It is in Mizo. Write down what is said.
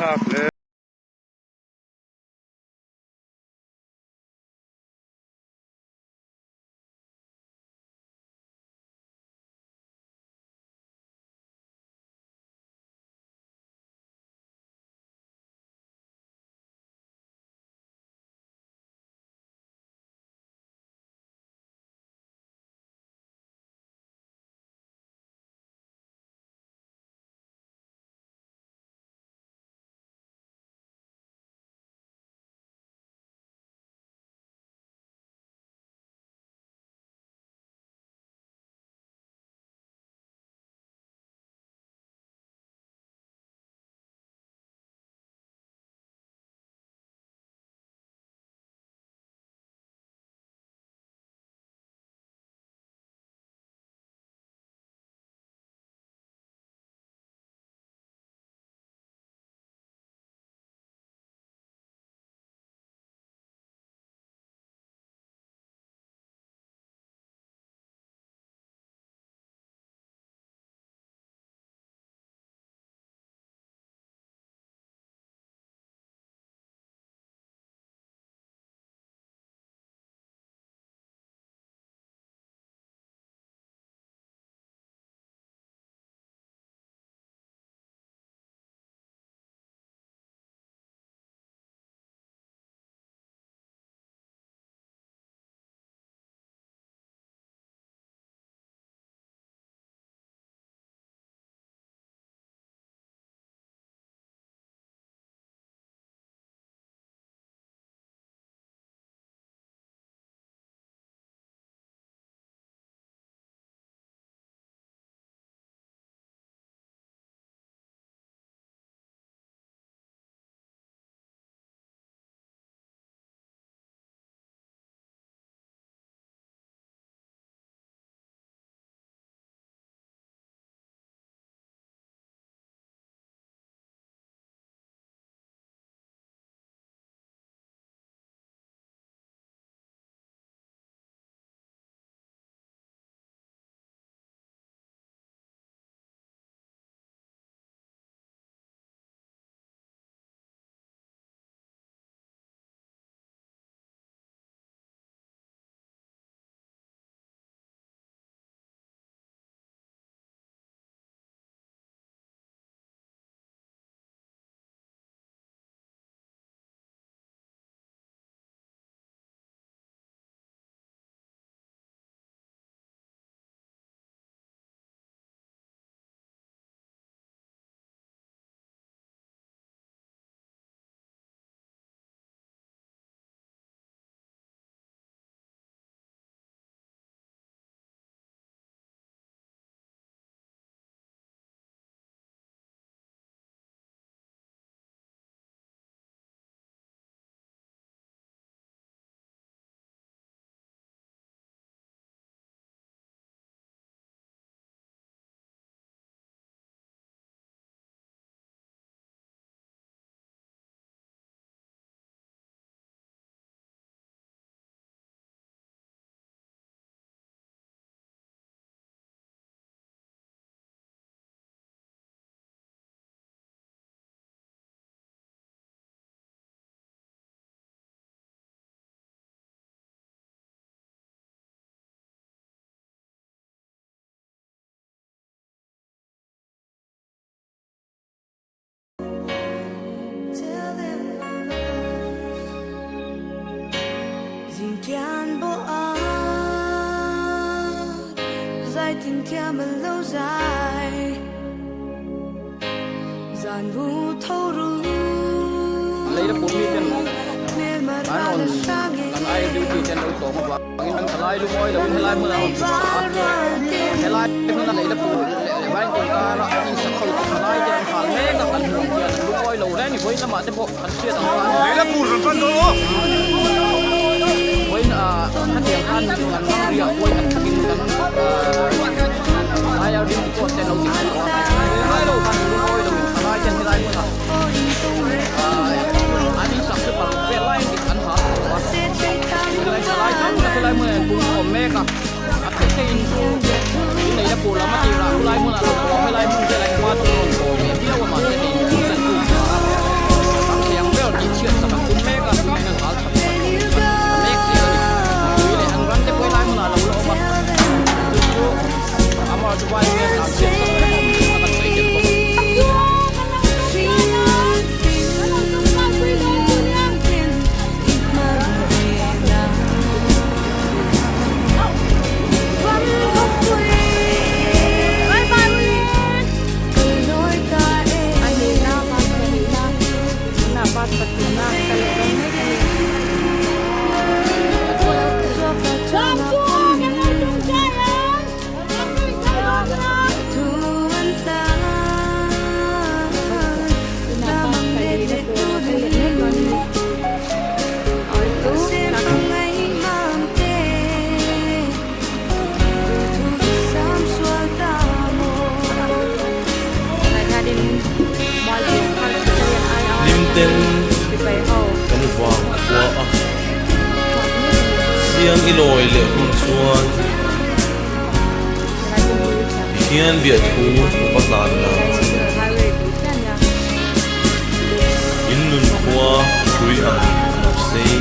Thlak hle. Leilapur miten an rawn kan air duty te an lo tawm avangin an thalai lungawi loin helai hmunah an rawn chhuak a, helai hmuna Leilapur leh Vaingkawn kara insak ho chu thalai te an hal mek a, kan hmuh ang hian an lungawi lo reng ni vawiin lamah te pawh kan hriat ang khan Leilapur rawn pan dawn aw! Vawiin ah khatiang khan kan ramri ah pawi tak takin kan air duty post te an lo ti tawh a, helai lo khan lungawi loin thalai ten helai hmunah An insak chu paruk vel lai dik an ha tawh a, helai thalai tam tak helai hmunah hian pum a awm mek a, a theih theihin inneihna pur lam a tirah khulai hmunah lo pawh helai hmun velah hian hma chu a rawn kawm ve viau a mahse hei in thil chan tu a. pathumna an kal leh dawn mek a ni. Tunah bus palina tur a kal leh mek dawn a ni. Hlimten kan vang khua a, siang i lawi leh hun chuan hian biahthu va hlan la che. In nun khua hrui ang a lo sei.